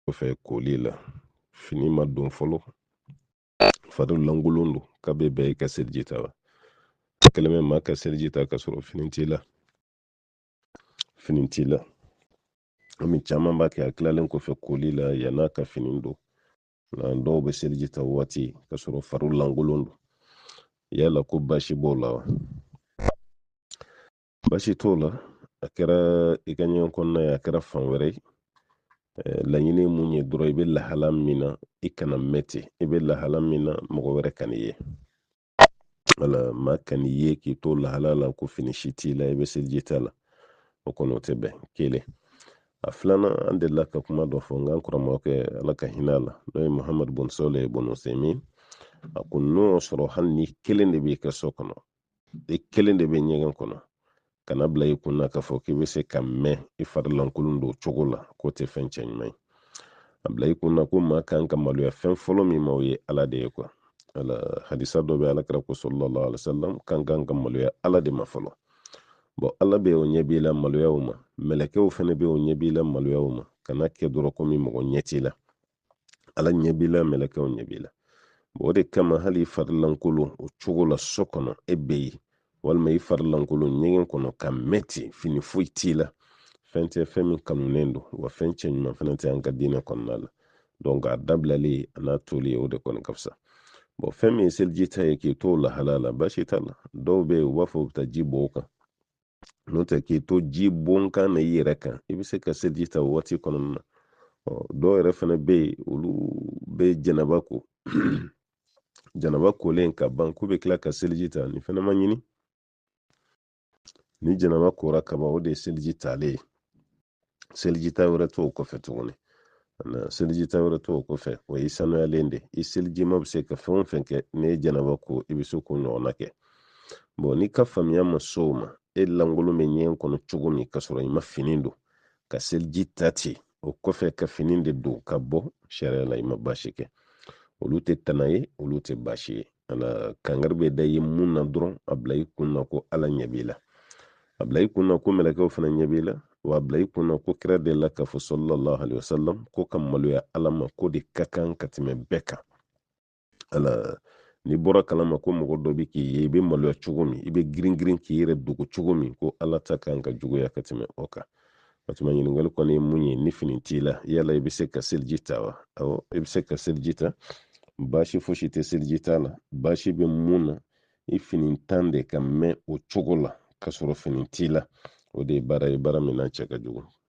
Kɔfɛ koli la, fini ma don fɔlɔ, fari lankolon don, k'a bɛ bɛn i ka seliji ta wa? Kɛlen bɛ maa ka seliji ta ka sɔrɔ fini t'i la, fini t'i la. Komi caman b'a kɛ, a tilalen kɔfɛ koli la, yann'a ka fini don nka dɔw bɛ seliji ta waati ka sɔrɔ fari lankolon don. Yala ko baasi b'o la wa? Baasi t'o la. A kɛra i ka ɲɛgɛn kɔnɔna ye, a kɛra fan wɛrɛ ye, laɲini ye mun ye dɔrɔn, i bɛ lahala min na, i kana mɛn ten. I bɛ lahala min na, mɔgɔ wɛrɛ kan'i ye. Wala maa kan'i ye k'i to lahala la ko fini si t'i la, i bɛ seliji ta la, o kɔni o tɛ bɛn. Kelen. A filanan, an delila ka kuma dɔ fɔ n k'an karamɔgɔkɛ, Ala ka hinɛ a la, n'o ye Muhamadu bun Sɔlɛ bun Usɛmin. A ko n'o y'a sɔrɔ hali ni kelen de b'i ka so kɔnɔ, i kelen de bɛ ɲɛgɛn kɔnɔ, kana bila i kun na k'a fɔ k'i bɛ se ka mɛn i fari lankolon don cogo la, k'o tɛ fɛn cɛɲuman ye. A bila i kun na ko maa kan ka maloya fɛn fɔlɔ min ma, o ye Ala de ye kuwa. Ala hadisa dɔ bɛ, Ala kira ko sallallahu alaihi wasallam k'an kan ka maloya Ala de ma fɔlɔ. Bɔn, Ala bɛ o ɲɛ b'i la, maloya o ma. Mɛlɛkɛw fana bɛ o ɲɛ b'i la, maloya o ma. Kana kɛ dɔrɔn komi mɔgɔ ɲɛ t'i la. Ala ɲɛ b'i la, mɛlɛkɛw ɲɛ b'i la. O de kama hali i fari lankolon o cogo la so kɔnɔ, e bɛ yen, walima i fari lankolon ɲɛgɛn kɔnɔ ka mɛn ten, fini foyi t'i la, fɛn tɛ fɛn min kanunen don, wa fɛn cɛɲuman fana tɛ an ka diinɛ kɔnɔna la. Donc a dabilali a n'a toli, o de kɔni ka fisa. Bɔn, fɛn min ye seliji ta ye, k'i to lahala la, baasi t'a la. Dɔw bɛ yen, u b'a fɔ u bɛ taa ji bɔn u kan. N'o tɛ, k'i to ji bon kan na i yɛrɛ kan, i bɛ se ka seliji ta o waati kɔnɔna na. Dɔw yɛrɛ fana bɛ yen, olu bɛ janaba ko, janaba kolen ka ban, k'u bɛ tila ka seliji ta. Nin fana ma ɲini. Ni janaba kora ka ban, o de ye seliji talen ye. Seliji ta wɛrɛ t'o kɔfɛ tuguni, seliji ta wɛrɛ t'o kɔfɛ. O ye sanuyalen de. I selijima bɛ se ka fɛn o fɛn kɛ, n'i ye janaba ko, i bɛ se k'o ɲɔgɔnna kɛ. Bɔn, n'i ka faamuya ma s'o ma, e lankolon bɛ ɲɛgɛn kɔnɔ cogo min ka sɔrɔ i ma fini don, ka seliji ta ten, o kɔfɛ ka fini de don ka bɔ, sariya la i ma baasi kɛ. Olu tɛ tana ye, olu tɛ baasi ye. Ala kangari bɛ da i ye mun na dɔrɔn, a bila i kun na ko Ala ɲɛ b'i la, a bila i kun na ko mɛlɛkɛw fana ɲɛ b'i la, wa a bila i kun na ko kira delila k'a fɔ sallallahu alaihi wasallam ko ka maloya Ala ma, k'o de ka kan ka tɛmɛ bɛɛ kan. Ala n'i bɔra kalama ko mɔgɔ dɔ bɛ k'i ye, i bɛ maloya cogo min, i bɛ girin girin k'i yɛrɛ dogo cogo min, ko Ala ta kan ka juguya ka tɛmɛ o kan. O tuma ɲininkali kɔni ye mun ye? Ni fini t'i la, yala i bɛ se ka seliji ta wa? Awɔ, i bɛ se ka seliji ta, baasi fosi tɛ seliji ta la. Baasi bɛ mun na? I fini tan de ka mɛn o cogo la ka sɔrɔ fini t'i la, o de ye baara ye, baara min n'a cɛ ka jugu.